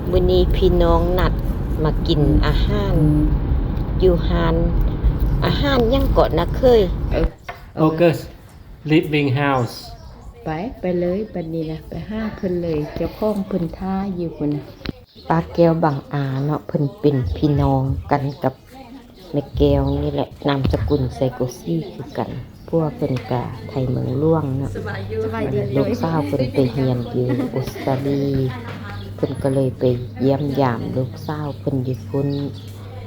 ມື້ນີ້ພີ່ນ້ອງນັດມາກິນອາຫານຢູ່ຮ້ານ ອາຫານຫຍັງເກາະນະເຄີຍ? August Living House. ໄປ ໄປເລີຍບັດນີ້ນະ ໄປຫາເພິ່ນເລີຍ ເຈົ້າຂອງເພິ່ນຖ້າຢູ່ພຸ້ນນະ. ປ້າແກ້ວບັງອາເນາະ ເພິ່ນເປັນພີ່ນ້ອງກັນກັບແມ່ແກ້ວນີ້ແຫຼະ ນາມສະກຸນໄຊໂກຊີຄືກັນ. ຜົວເພິ່ນກະໄທເມືອງຫຼວງເນາະ ສະບາຍດີ ລູກສາວເພິ່ນໄປຮຽນຢູ່ອົດສະຕາລີ ເພິ່ນກໍເລີຍໄປຢ້ຽມຢາມລູກສາວເພິ່ນຢູ່ພຸ້ນ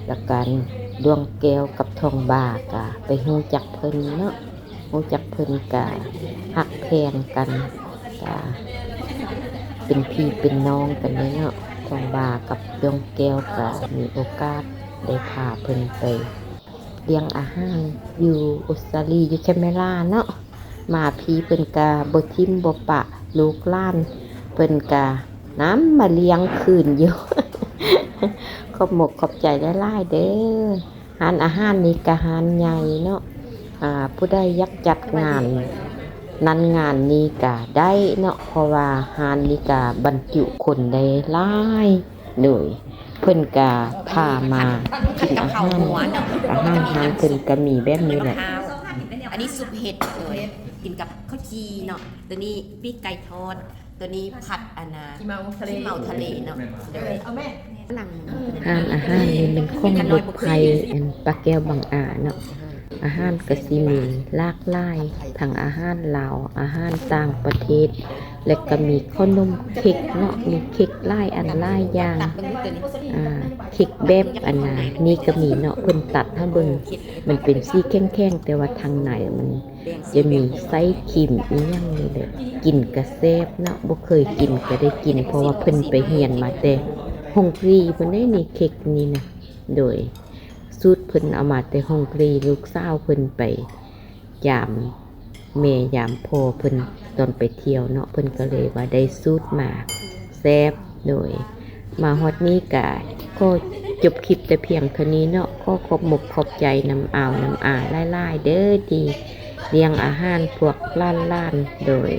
ແລ້ວກະດວງແກ້ວກັບທອງບາກະໄປຮູ້ຈັກເພິ່ນເນາະ ຮູ້ຈັກເພິ່ນກະຮັກແພງກັນ ກະເປັນພີ່ເປັນນ້ອງກັນເດ້ເນາະ. ທອງບາກັບດວງແກ້ວກະມີໂອກາດໄດ້ພາເພິ່ນໄປລ້ຽງອາຫານຢູ່ອົດສະຕາລີ ຢູ່ແຄນເບຣາເນາະ ມາພີ້ເພິ່ນກະບໍ່ຖິ້ມບໍ່ປະລູກຫຼານ ເພິ່ນກະນຳມາລ້ຽງຄືນຢູ່. ຂອບມົກຂອບໃຈຫຼາຍໆເດີ້. ຮ້ານອາຫານນີ້ກະຮ້ານໃຫຍ່ເນາະ ອາ ຜູ້ໃດຢາກຈັດງານນັ້ນງານນີ້ກະໄດ້ເນາະ ເພາະວ່າຮ້ານນີ້ກະບັນຈຸຄົນໄດ້ຫຼາຍ ໂດຍ ເພິ່ນກະພາມາກິນອາຫານ ອາຫານຮ້ານເພິ່ນກະມີແບບນີ້ແຫຼະ. ອັນນີ້ຊຸບເຫັດ ໂດຍ ກິນກັບເຂົ້າຈີ່ເນາະ ໂຕນີ້ປີກໄກ່ທອດ ໂຕນີ້ຜັດອັນນ່າ ຂີ້ເມົາທະເລ ຂີ້ເມົາທະເລເນາະ ໂດຍ ເອົາແມ່ ຮ້ານອາຫານນີ້ແມ່ນຂອງລູກໃພ້ ອັນ ປ້າແກ້ວບັງອາເນາະ. ອາຫານກະຊິມີຫຼາກຫຼາຍ ທັງອາຫານລາວ ອາຫານຕ່າງປະເທດ ແລະກະມີເຂົ້າໜົມເຄັກເນາະ ມີເຄັກຫຼາຍອັນຫຼາຍຢ່າງ ອາ ເຄັກແບບອັນນ່າ ນີ້ກະມີເນາະ ເພິ່ນຕັດໃຫ້ເບິ່ງ ມັນເປັນສີແຂງໆ ແຕ່ວ່າທາງໃນມັນ ຈະມີໄສ້ຄຣີມອີ່ຫຍັງນີ້ແຫຼະ ກິນກະແຊບເນາະ ບໍ່ເຄີຍກິນກະໄດ້ກິນ ເພາະວ່າເພິ່ນໄປຮຽນມາແຕ່ຮົງກຣີພຸ້ນເດ້ນີ້ ເຄັກນີ້ນະ ໂດຍ ສູດເພິ່ນເອົາມາແຕ່ຮົງກຣີ ລູກສາວເພິ່ນໄປຢາມແມ່ຍາມພໍ່ເພິ່ນຕອນໄປທ່ຽວເນາະ ເພິ່ນກະເລີຍວ່າໄດ້ສູດມາ ແຊບ ໂດຍ ມາຮອດນີ້ກະຂໍຈົບຄລິບແຕ່ພຽງເທົ່ານີ້ເນາະ ຂໍຂອບມົກຂອບໃຈນຳອາວນຳອາຫຼາຍໆເດີ້ ທີ່ລ້ຽງອາຫານພວກຫຼານໆ ໂດຍ